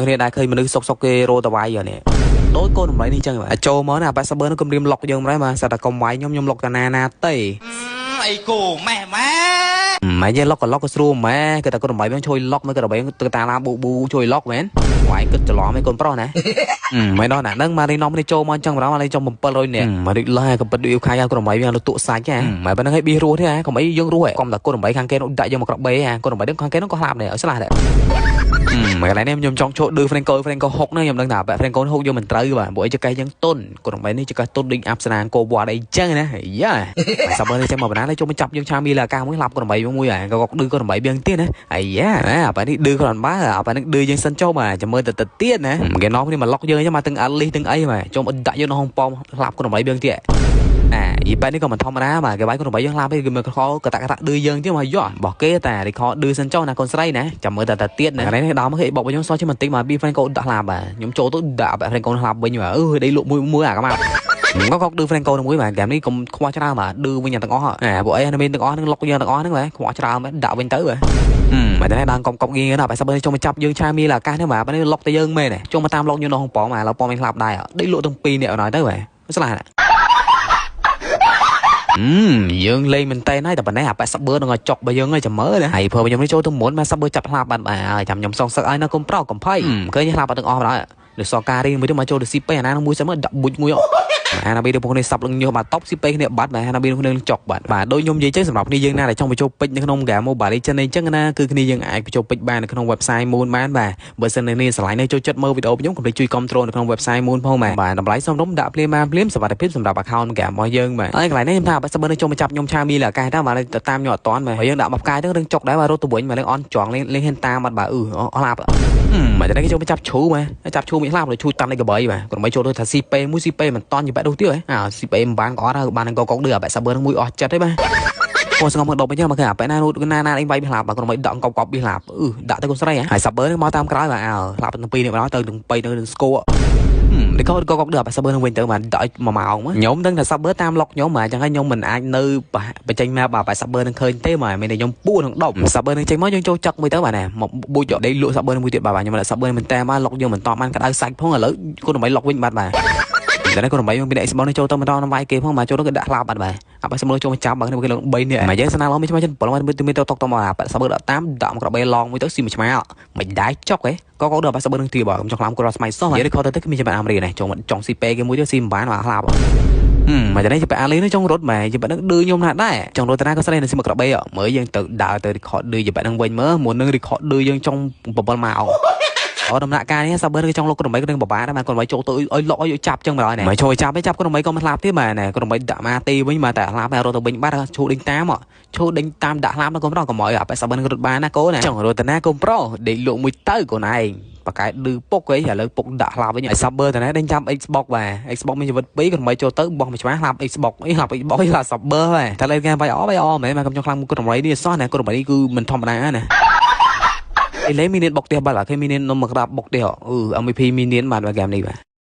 គ្នាដែរឃើញមនុស្សសុកសុកគេរោតវាយនេះដូចកូនតម្លៃនេះចឹងបាទចូលមកណា80បឺនោះគំរាមលុកយើងម្ល៉េះបាទសត្វតែកុំវាយខ្ញុំខ្ញុំលុកតាណាណាទេ អីគោម៉ែម៉ែ ម៉ែយើងលុកក៏លុកក៏ស្រួលម៉ែគឺតែកូនតម្លៃវិញជួយលុកមើលក៏តម្លៃទៅតាឡាប៊ូប៊ូជួយលុកមែនវាយគិតច្រឡំឯកូនប្រុសណា មិនដល់ណានឹងមកនេះនាំនេះចូលមកចឹងម្ដងមកនេះចំ700នាក់មកដូចឡាក៏ពិតដូចខៃកូនតម្លៃវាលទុកសាច់ហ៎ម៉ែប៉ុណ្្នឹងឲ្យប៊ីរស់ទេហ៎កុំអីយើងរស់កុំតែកូនតម្លៃខាងគេនោះដាក់យើងមកក្របបេហ៎កូនតម្លៃនឹងខាងគេនោះក៏ស្លាប់ដែរឲ្យស្លាប់ដែរ មកកន្លែងនេះខ្ញុំចង់ចូលឌឺ Franco Franco ហុកហ្នឹងខ្ញុំដឹងថាបែប Franco ហុកយកមិនត្រូវបាទព្រោះអីចកេះយើងទុនកូនតម្លៃនេះចកេះទុនដូចអាប់ស្នាអង្គវត្តអីចឹងណាយ៉ាសាប់មើលនេះចាំមកបណ្ណាចូលមកចាប់យើងឆាមីលើអាកាសមួយឡាប់កូនតម្លៃមួយហ่ะក៏ឌឺកូនតម្លៃបៀងទៀតណាអាយ៉ាអាបែបនេះឌឺគ្រាន់បើអាបែបនេះឌឺយើងសិនចូលបាទចាំមើលទៅទៀតណាគេនាំគ្នាមកលុកយើងចឹងមកទាំងអាលីសទាំងអីបាទចូលមកដាក់យើងនៅហងប៉មឡាប់កូនតម្លៃបៀងទៀតអាយីបែបនេះក៏មិនធម្មតាបាទគេបាយកូនតម្លៃយើងឡាប់ឯងគេមើលខកតកតឌឺយើងទៀតមកយោបោះគេតារីខឌឺសិនចុះណាកូនស្រីណាចាំមើលតែតែទៀតណាកន្លែងនេះដល់មកគេបកខ្ញុំសោះជិះបន្តិចមកប៊ី Franco ដាក់ឡាប់បាទខ្ញុំចូលទៅដាក់បែប Franco ឡាប់វិញបាទអឺដីលក់មួយមួយអាកាមកក៏ឌឺ Franco មួយបាទហ្គេមនេះកុំខ្វះច្រើនបាទឌឺវិញទាំងអស់អាពួកអីមានទាំងអស់ហ្នឹងលុកយើងទាំងអស់ហ្នឹងបាទខ្វះច្រើនដាក់វិញទៅបាទបាទតែដើមកុំកុំងាយណាបាទសាប់ចូលមកចាប់យើងឆាមីឡាអាកាសនេះបាទនេះលុកតែយើងមែនចូលមកតាមលុកយើងនៅហងប៉មបាទឡូវប៉មវិញឡាប់ដែរដេកលក់ទាំងពីរនេះអត់ហើយទៅបាទស្លាប់យើងលេងមែនតើហើយតែប៉ុណ្ណេះអា80បឺនឹងឲ្យចុកបើយើងឲ្យចាំមើលណាហើយព្រោះខ្ញុំនេះចូលទៅមុនមកសាប់បឺចាប់ផ្លាប់បានបាទហើយចាំខ្ញុំសងសឹកឲ្យនៅគុំប្រោកំភៃឃើញផ្លាប់អត់ទាំងអស់បណ្ដោយលើសការីមួយទៅមកចូលទៅស៊ីពេអាណាមួយសិនមើលដាក់បុចមួយអាណាប៊ីទៅពួកនេះសាប់លងញើសបាទតបស៊ីពេគ្នាបាត់បាទអាណាប៊ីនឹងចុកបាទបាទដូចខ្ញុំនិយាយចឹងសម្រាប់គ្នាយើងណាដែលចង់បញ្ចូលពេជ្រនៅក្នុង game Mobile Legends អញ្ចឹងណាគឺគ្នាយើងអាចបញ្ចូលពេជ្របាននៅក្នុង website Moon បានបាទបើសិននេះស្រឡាញ់នៅចូលចិត្តមើលវីដេអូខ្ញុំកុំភ្លេចជួយ control នៅក្នុង website Moon ផងបាទបាទតម្លៃសមរម្យដាក់ភ្លាមបានភ្លាមសុវត្ថិភាពសម្រាប់ account game របស់យើងបាទហើយកន្លែងនេះខ្ញុំថាបើសិនបើចូលមកចាប់ខ្ញុំឆាមីលើអាកាសដែរបាទទៅតាមខ្ញុំអត់តាន់បាទហើយយើងដាក់មកផ្កាយទៅរឿងចុកដែរបាទរត់ទៅវិញបាទនឹងអន់ចង់លេងលេងហ៊ានតាមអត់បាទអឺអស់ឡាប់មកតែគេចូលមកចាប់ឈូបាទចាប់ឈូមួយខ្លះឈូតាន់លេខ8បាទក្រុមឲ្យចូលទៅថាស៊ីពេមួយស៊ីពេមិនតាន់យបែបនោះទៀតហ៎អាស៊ីពេមិនបានក៏អត់ហើយបាននឹងកកឌឺអាបែបសាបឺនឹងមួយអស់ចិត្តទេបាទពងស្ងំមកដប់អញ្ចឹងមកគេអាបែណានោះណាណាអីវាយផ្លាប់បាទក្រុមឲ្យដកកប់កប់ប៊ីផ្លាប់អឺដាក់ទៅកូនស្រីហើយសាបឺនឹងមកតាមក្រោយបាទអើផ្លាប់ទាំងពីរនេះមកដល់ទៅទាំងពីរទៅនឹងស្គរនេះក៏កកឌឺអាបែបសាបឺនឹងវិញទៅបាទដាក់1ម៉ោងខ្ញុំដឹងថាសាបឺតាមលុកខ្ញុំបាទអញ្ចឹងហើយខ្ញុំមិនអាចនៅបញ្ចេញមកបាទបែបសាបឺនឹងឃើញទេបាទមានតែខ្ញុំពួរក្នុងដប់សាបឺនឹងចេញមកយើងចូលចឹកមួយទៅបាទណាមកបួចយកដេកលក់សាបឺនឹងមួយទៀតបាទខ្ញុំដាក់សាបឺមិនតែមកលុកយើងមិនតបានក្តៅសាច់ផងឥឡូវគូដើម្បីលុកវិញបាទបាទតែនេះក៏ដើម្បីមាន Xbox នេះចូលទៅមិនដល់វាយគេផងមកចូលទៅគេដាក់ផ្លាប់បាត់បាទអាបើស្មើចូលមកចាប់បាទគេលើ3នេះមកយើងស្នាឡងមានឆ្មាចិន7មកមានទៅតុកទៅមកអាបាក់សបើដាក់តាមដាក់មកក្របីឡងមួយទៅស៊ីមួយឆ្មាមិនដែរចុកហ៎ក៏ក៏ដល់បាក់សបើនឹងទីបាទខ្ញុំចង់ខ្លាំគាត់ស្មៃសោះនិយាយខទៅទៅគឺមានច្បាប់អាមេរិកនេះចូលមកចង់ស៊ីពេគេមួយទៅស៊ីមិនបានបាទផ្លាប់មកតែនេះច្បាប់អាលីនេះចង់រត់មែច្បាប់នឹងឌឺខ្ញុំណាស់ដែរចង់រត់តាណាក៏ស្រីនៅស៊ីមកក្របីមើលយើងទៅដើរទៅ record ឌឺច្បាប់នឹងវិញមើលមុននឹង record ឌឺយើងចង់7ម៉ោងអូដំណាក់កាលនេះសាបឺគេចង់លុកក្រុមបីនឹងបបាដែរបាទក្រុមបីចូលទៅឲ្យលុកឲ្យចាប់ចឹងបណ្ដោយណែមកចូលចាប់ឯចាប់ក្រុមបីក៏មិនស្លាប់ទៀតបាទណែក្រុមបីដាក់មកទីវិញបាទតែស្លាប់តែរត់ទៅវិញបាទឈូដេញតាមឈូដេញតាមដាក់ស្លាប់ណាកុំប្រោះកុំឲ្យអាសាបឺនឹងរត់បានណាកូនណាចង់រត់ទៅណាកុំប្រោះដេកលក់មួយទៅកូនឯងបកែឌឺពុកអីឥឡូវពុកដាក់ស្លាប់វិញឲ្យសាបឺតែណែដេញចាំ Xbox បាទ Xbox មានជីវិត2ក្រុមបីចូលទៅបោះមួយច្បាស់ស្លាប់ Xbox អីស្លាប់ Xbox អីស្លាប់សាបឺបាទតែលេងគេបាយអបាយអមែនបាទកុំចង់ខ្លាំងក្រុមបីនេះសោះណាក្រុមបីនេះគឺមិនធម្មតាណាឥឡូវមីនៀនបុកផ្ទះបាត់បាទគេមីនៀននំមកក្តាប់បុកផ្ទះអឺ MVP មីនៀនបាទហ្គេមនេះបាទ